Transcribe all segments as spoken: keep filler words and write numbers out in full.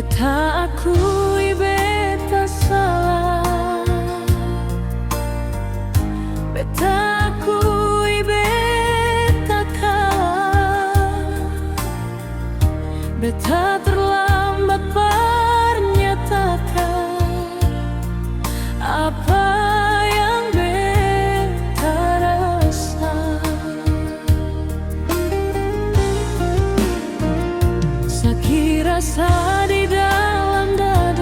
Beta akui beta sala, beta akui beta kalah, beta terlambat parnyatakan apa yang beta rasa. Saki rasa di dalam dada.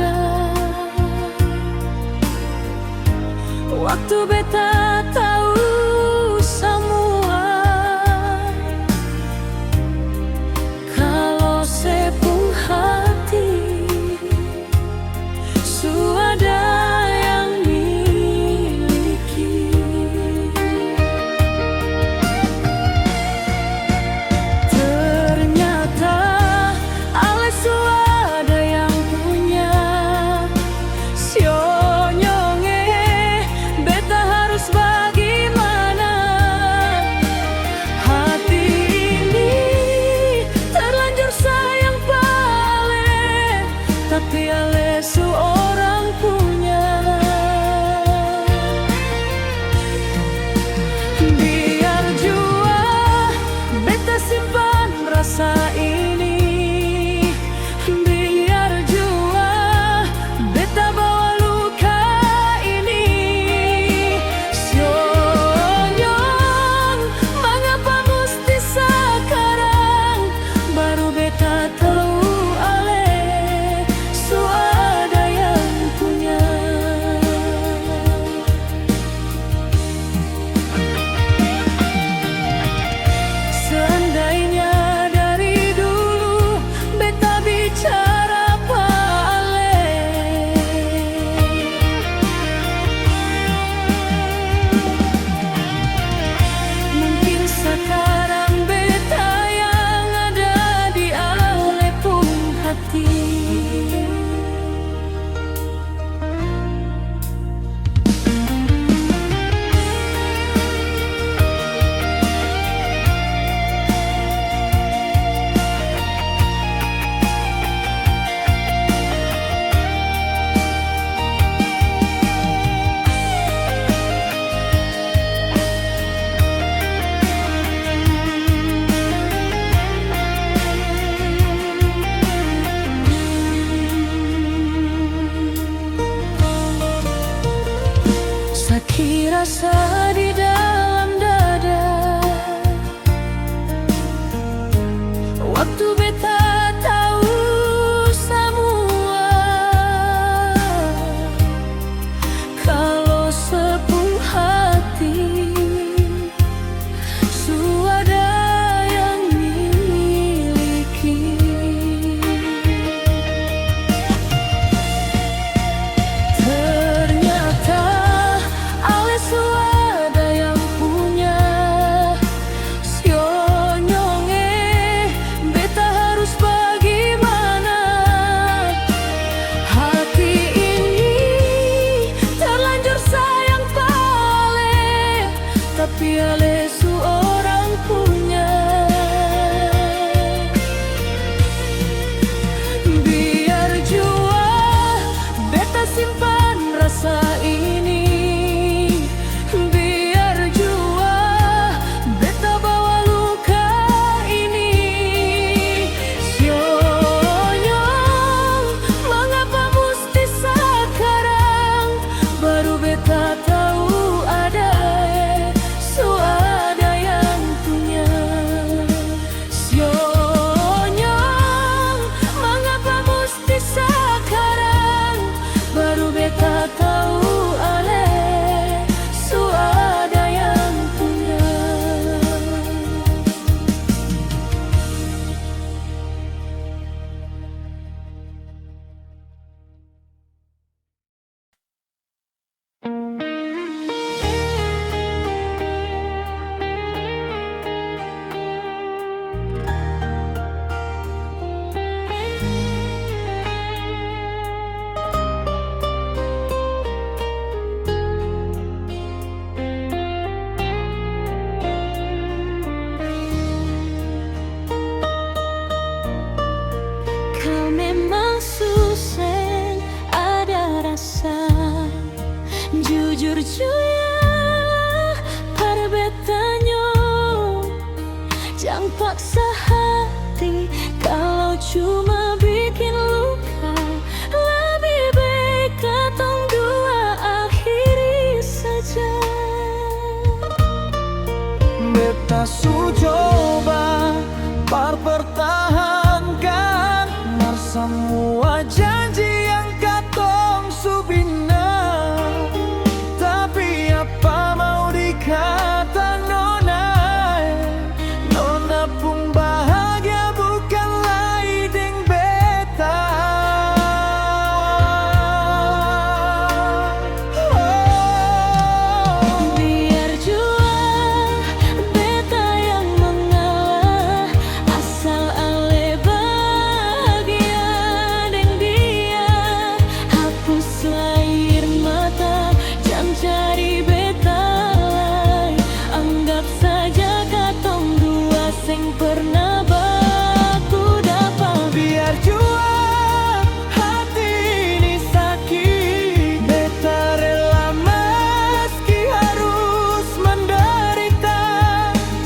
Jujur jua par beta nyong, jang paksa hati, kalau cuma bikin luka, lebih baik katong dua akhiri saja. Beta su coba par pertahankan mar samua janji yang katong su bina, tapi apa mau dikata nona, nona pung bahagia bukan lai deng beta. Oh. Biar jua beta yang mengalah, asal ale bahagia deng dia. Hapus air mata, jang cari beta lai. Anggap saja katong dua seng pernah baku dapa. Biar jua hati ini saki, beta rela meski harus menderita.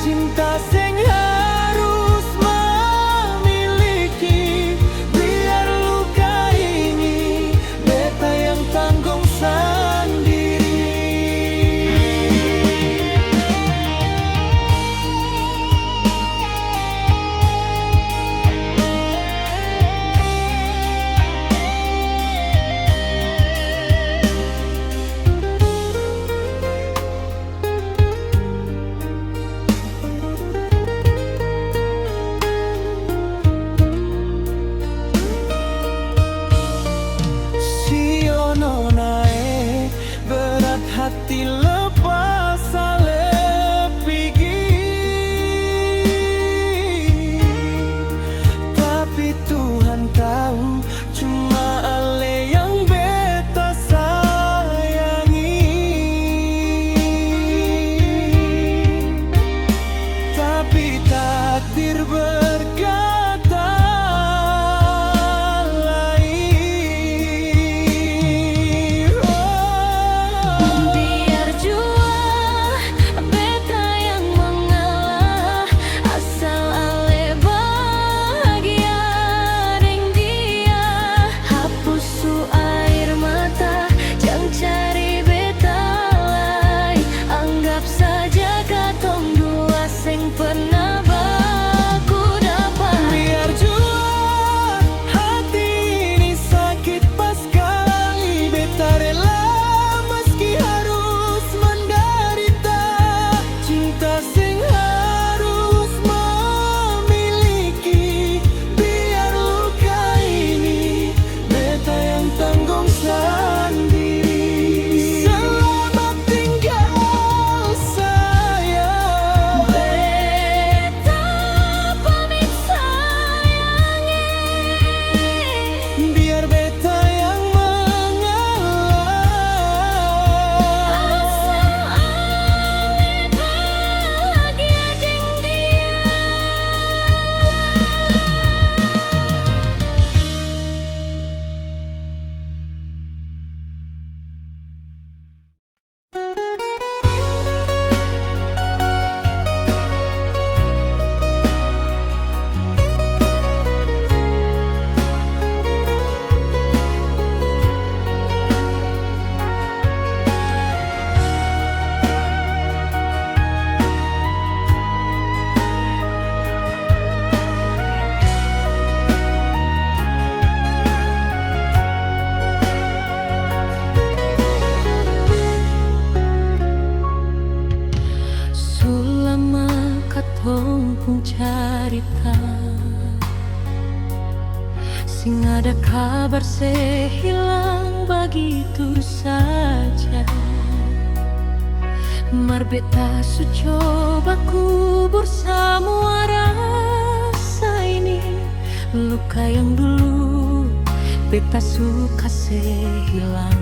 Cinta seng harus memiliki, biar luka ini beta yang tanggung sandiri. Sio nona e, berat hati lepas ale pigi. Tapi Tuhan tau, cuma ale yang beta sayangi. Tapi takdir berkata lain. Oh. Biar jua beta yang mengalah, asal ale bahagia deng dia. Hapus su air mata, jang cari beta lai. Anggap saja katong dua seng pernah baku dapa. Biar jua hati ini sakit paskali, beta rela meski harus menderita. Cinta seng harus memiliki, biar luka ini beta yang tanggung sandiri. Selamat tinggal, sayang. Beta pamit, sayang, eh. Biar beta yang mengalah. Asal ale bahagia deng dia. Su lama katong pung carita, seng ada kabar, se hilang bagitu saja. Mar beta su coba kubur samua rasa ini, luka yang dulu beta su kase hilang.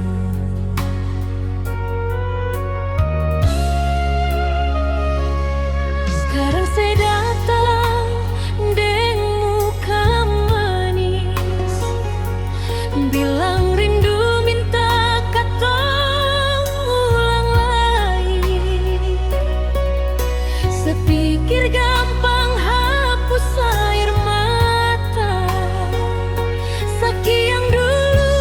Skarang se datang deng muka manis, bilang rindu minta katong ulang. gampang hapus aer mata. Saki yang dulu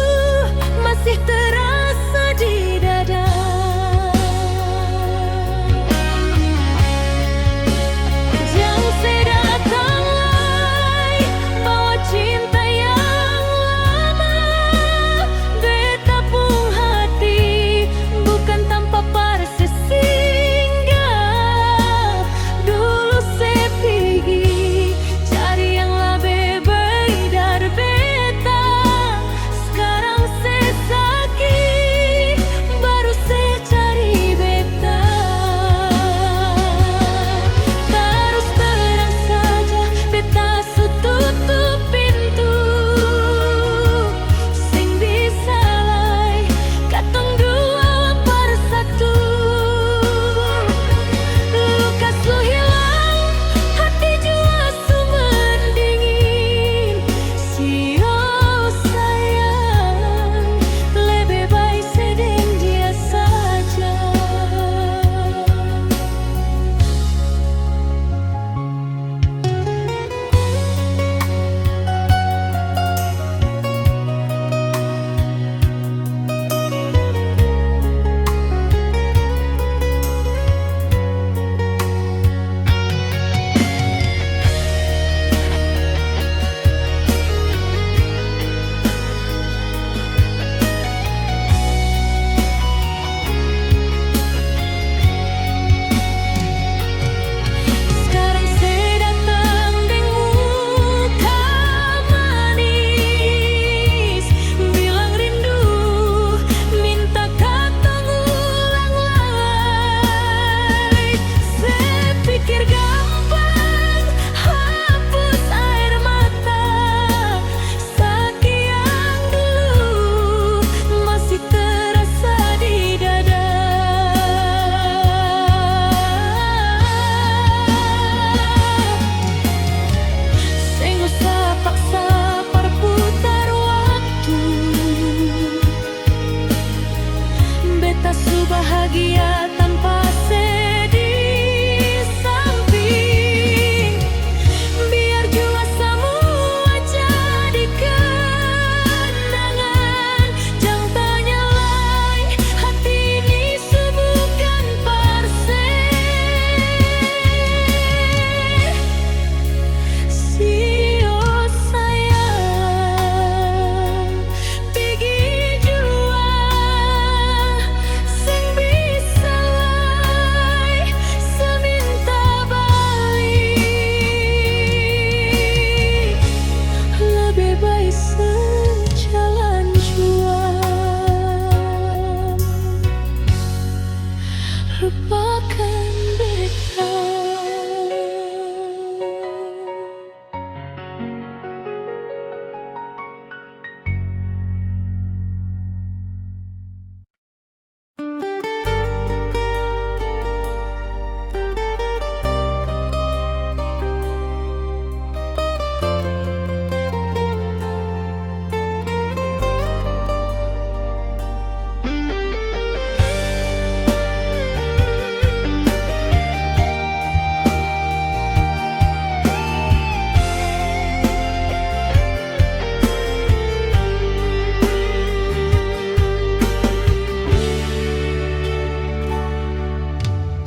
masih terasa di dada. Jang se datang lai bawa cinta yang lama. Beta pung hati bukan tampa par- singga dulu se pigi cari yang labe bae dari beta. Skarang se saki baru se cari beta. Tarus terang saja beta su tutup pintu. Seng bisa lai katong dua par satu. Luka su hilang, hati jua su mandingin. Sio sayang, lebe bae se deng dia saja. Skarang se datang deng muka manis, bilang rindu, minta katong ulang lai. Se pikir gampang hapus aer mata. Saki yang dulu masih terasa di dada. Seng usah paksa parputar waktu. Beta su bahagia tanpa se di samping. Biar jua samua jadi kenangan. Jang tanya lai, hati ini su bukan par se. Sio sayang, pigi jua seng bisa lai se minta balik. Lebe bae se jalan jua, lupakan beta.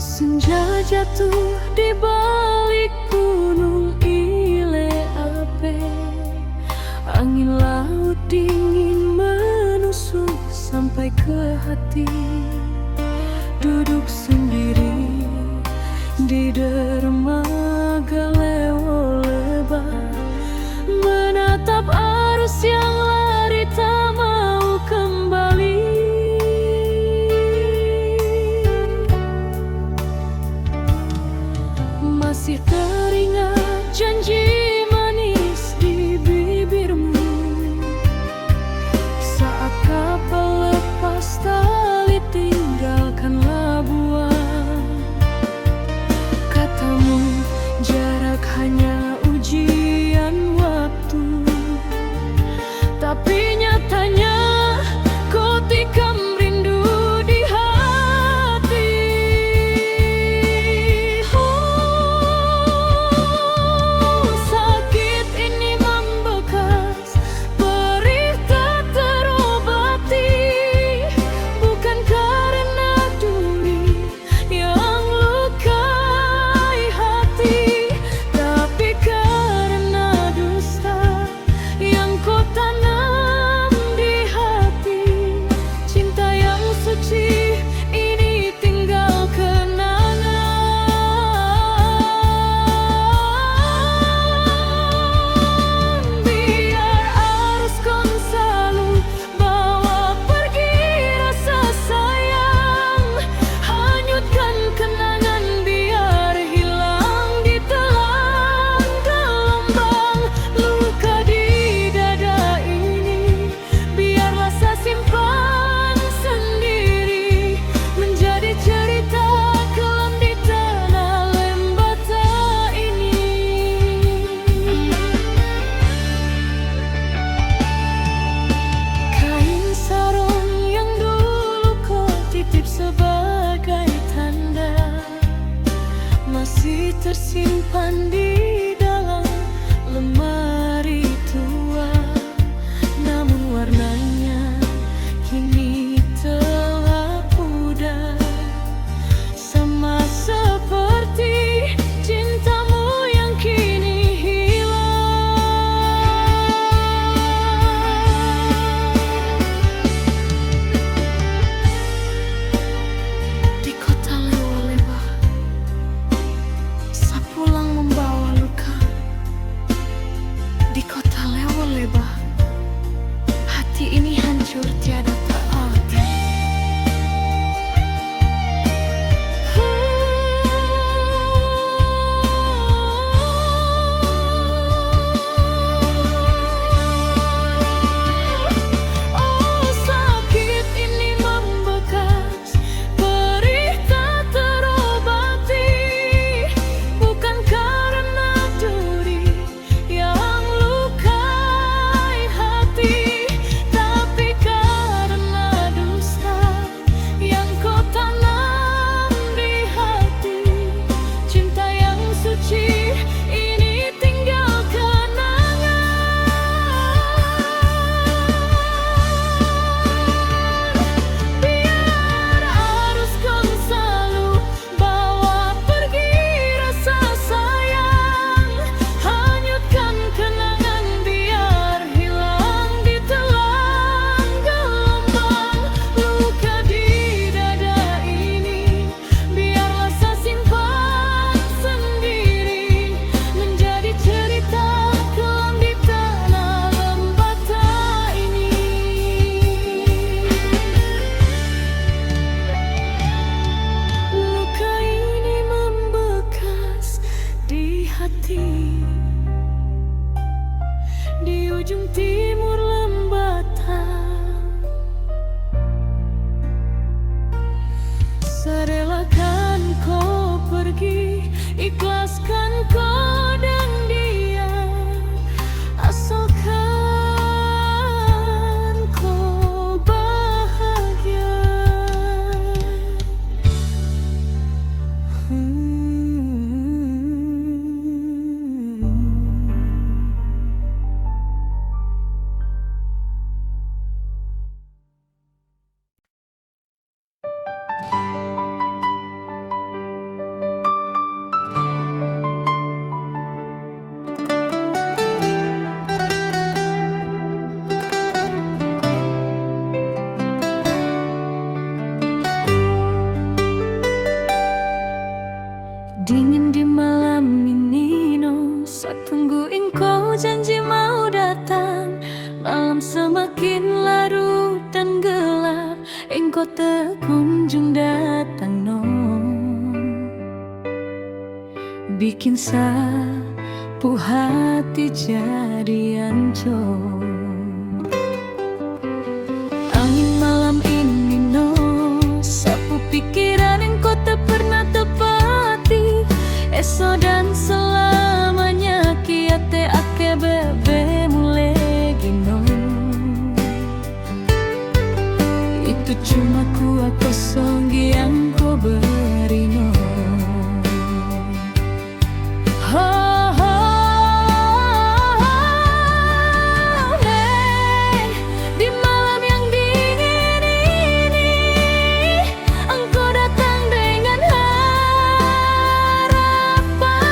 Senja jatuh di balik gunung Ile Ape. Angin laut dingin menusuk sampai ke hati. Duduk sendiri di dermaga Lewo Leba, menatap arus yang lari tak mau kembali. Masih teringat janji manis di bibirmu saat kapal lepas tali tinggalkan labuan. Katamu, jarak hanya ujian waktu. Tapi nyatanya, ko tikam rindu di hati. Oh, Tersimpan di dalam lemari tua, namun warnanya kini telah pudar, sama seperti cintamu yang kini hilang. Di kota lewa-lewa, sa pulang membawa luka. Di kota lewa-lewa, hati ini hancur tiada terarti. Oh, sakit ini membekas, perih tak terobati, bukan karena duri yang lukai hati, tapi karena dusta yang kau tanam di hati. Cinta yang suci ini tinggal kenangan. Biar arus kau selalu bawa pergi rasa sayang, hanyutkan kenangan biar hilang ditelan gelombang. Luka di dada ini biarlah sa simpan sendiri, menjadi cerita kelam di tanah lembata ini. Luka ini membekas di hati, di ujung timur lembata. Sa relakan ko pergi, ikhlaskan ko deng dia, asalkan ko bahagia. Dingin di malam ini no, sa tunggu engkau janji mau datang. Malam semakin larut dan gelap, engkau tak kunjung datang no. Bikin sa pu hati jadi ancor. Angin malam ini no, sa pu pikiran engkau tak pernah tepati. Eso dan selamanya kiate ake bebemu legi no. Itu cuma kua kosong yang ko beri no. Ho, ho, ho, hey, di malam yang dingin ini, engkau datang dengan harapan.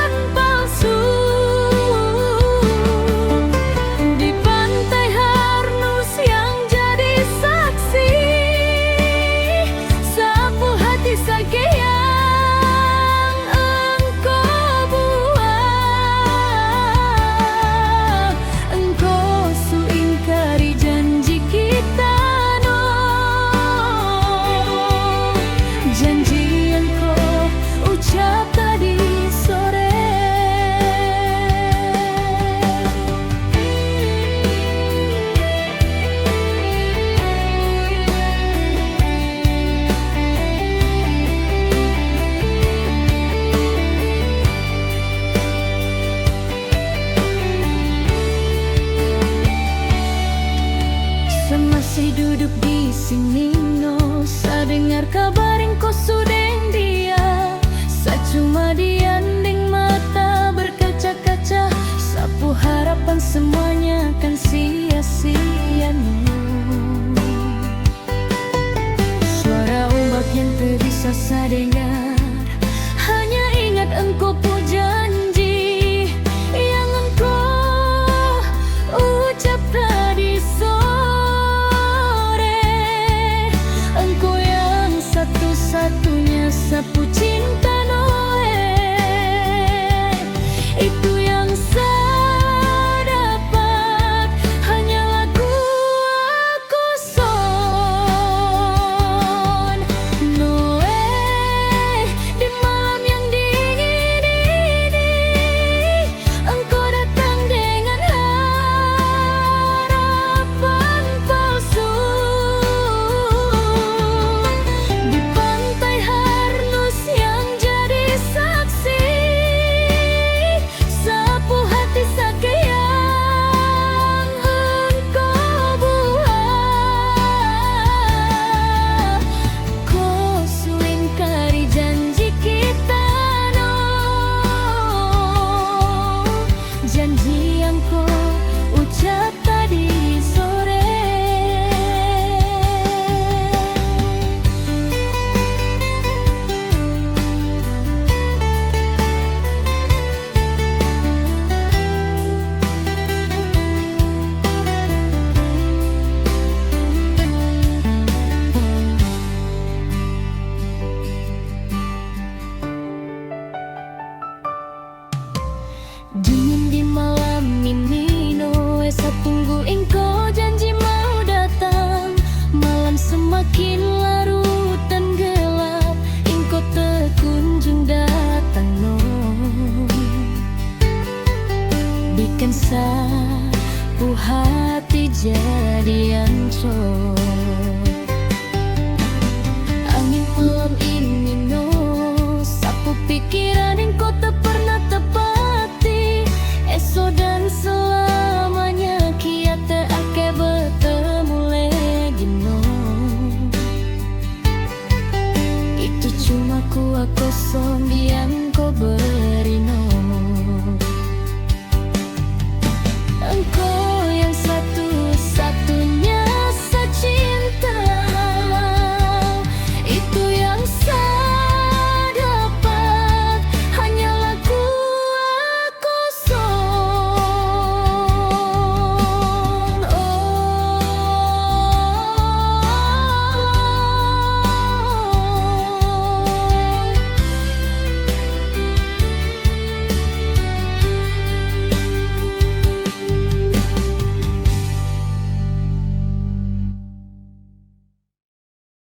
Sapu hati jadi ancor.